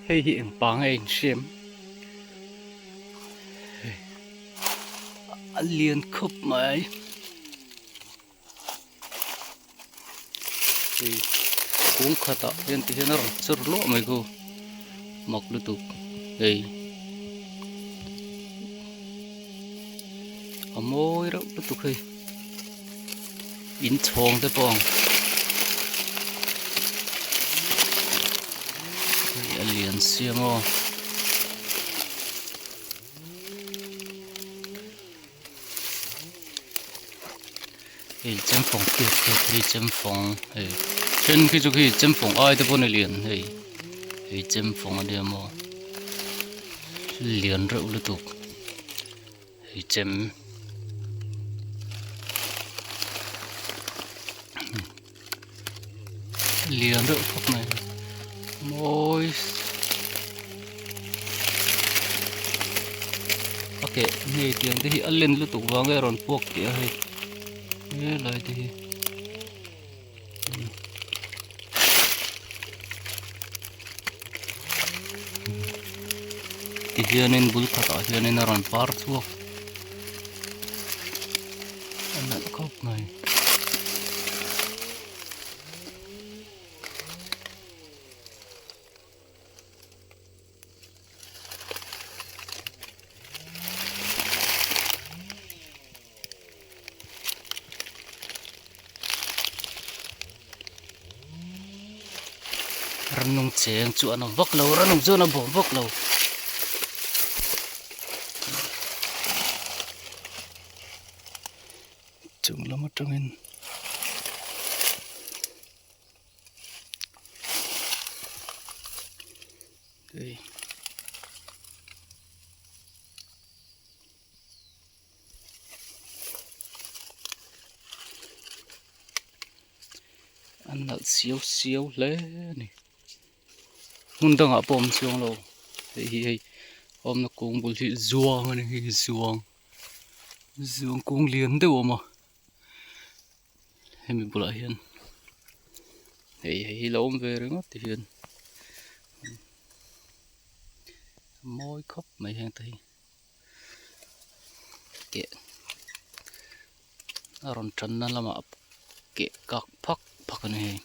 Hei hi eng pa nge in hriam hei a lian khawp mai hei kung khatah hian ti hian a rawn chawr luah mai khu mak lutuk hei a mawi reuh lutuk hei in chhawng te pawh ang hei a lian sia maw. Hei chemfawng tiat tiat hei chemfawng hei then khi chu khi chemfawng ai te pawh ni lian hei hei chemfawng a nia maw lian reuh lutuk hei chem lian reuh khawp mai mawi a keh hei tiang te hi a len lutuk vang nge rawn puak tih a hei helai te hi tihianin bul khatah hianin a rawn par chhuak a nalh khawp mai. Rannung cheng chu an awm vak lo rannung chuan a bawm vak lo. Chung lam atangin hei a nalh siau siau hle a ni hmun dangah pawh a awm chuang lo hei hi hei awmna kung bul hi zuang a ni hei zuang. Zuang kung lian deuh a awm a hemi bulah hian hei hei hi lo awm ve ringawt ti hian mawi khawp mai heng te hi keh a rawn tanna lamah keh kak phak phak a ni hei.